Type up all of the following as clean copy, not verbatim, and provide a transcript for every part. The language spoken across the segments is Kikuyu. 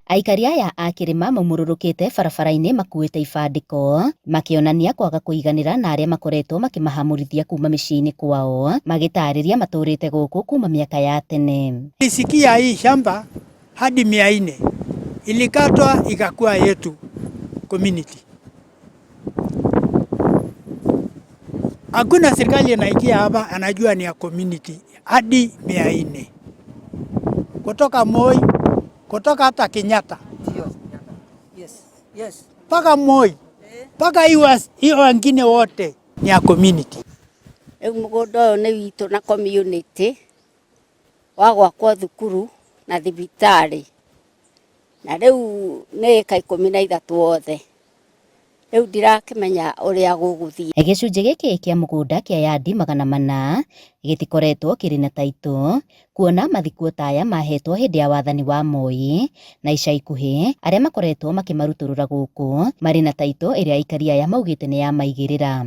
Aikari aya a kĩrĩma maumũrũrũkĩte barabara-inĩ makuĩte ibandĩko makĩonania kwaga kũiganĩra na arĩa makoretwo makĩmahamũrithia kuma mĩciĩ-inĩ kwao magĩtarĩria matũrĩte gũkũ kuma mĩaka ya tene. Nilisikia hii shamba hadi 400 ilikatwa ikakuwa yetu community. Hakuna serikali inaingia hapa anajua ni ya community hadi 400 kutoka Moi, kutoka hata Kenyatta mpaka Moi mpaka hiyo wengine wote ni ya community. Rĩu mũgũnda ũyũ nĩ witũ na community wa gwakwo thukuru na thibitarĩ, na rĩu nĩ ĩka 13 othe. Rĩu ndirakĩmenya ũrĩa gũgũthiĩ. Gĩcunjĩ gĩkĩ kĩa mũgũnda kĩa yadi 400 gĩtikoretwo kĩrĩ na taitũ kuona mathikuo ta aya mahetwo hĩndĩ ya wathani wa Moi na ica ikuhĩ arĩa makoretwo makĩmarutũrũra gũkũ marĩ na taitũ ĩrĩa aikari aya maugĩte nĩ ya maigĩrĩra.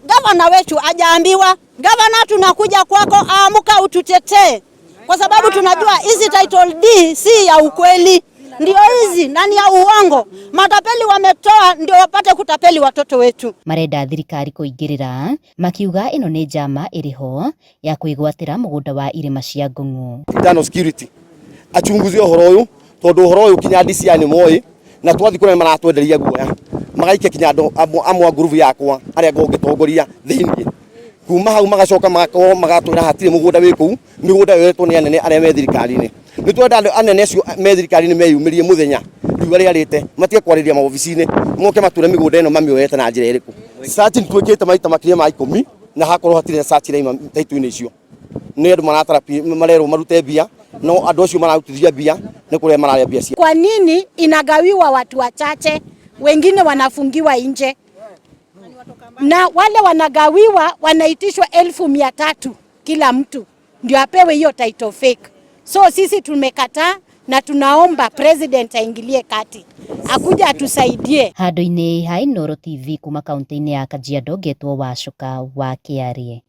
Gavana wetu ajaambiwa, gavana, tunakuja kwako, amka ututetee, kwa sababu tunajua hizi title deed si ya ukweli, ndio hizi na ni ya uongo. Matapeli wametoa ndio wapate kutapeli watoto wetu. Marenda thirikari kũingĩrĩra makiuga ĩno nĩ njama ĩrĩho ya kwĩgwatĩra mũgũnda wa irĩma cia Ngong'o. Internal security achunguzie ũhoro ũyũ tondũ ũhoro ũyũ kinya DCI nĩ moĩ na twathi kũrĩa maratwenderia guoya magaikia kinya andũ amwe a ngurubu yakwa arĩa ngũngĩtongoria thĩinĩ kuma hau magacoka magakorwo magatwĩra hatirĩ mũgũnda wĩ kũu mĩgũnda yoetwo nĩ anene arĩa me thirikari-inĩ. Nĩ twenda andũ anene acio me thirikari-inĩ meyumĩrie mũthenya riũa rĩarĩte matige kwarĩria maobici-inĩ moke matwĩre mĩgũnda ĩno mamĩoete na njĩra ĩrĩkũ. Search nĩ twĩkĩte maita makĩria ma 10 na hakorwo hatirĩ na search iraima taitũ-inĩ icio. Nĩ andũ maratara marerwo marute mbia no andũ acio mararutithia mbia nĩ kũrĩa mararĩa mbia cia. Kwa nini inagawiwa watu wachache, wengine wanafungiwa nje, na wale wanagawiwa wanaitishwa 300,000 kila mtu ndio apewe hiyo title fake. So sisi tumekataa na tunaomba president aingilie kati, akuja atusaidie. Handũ-inĩ ha Inooro TV kuma kaunti-inĩ ya Kajiado ngetwo Wacuka wa Kĩarie.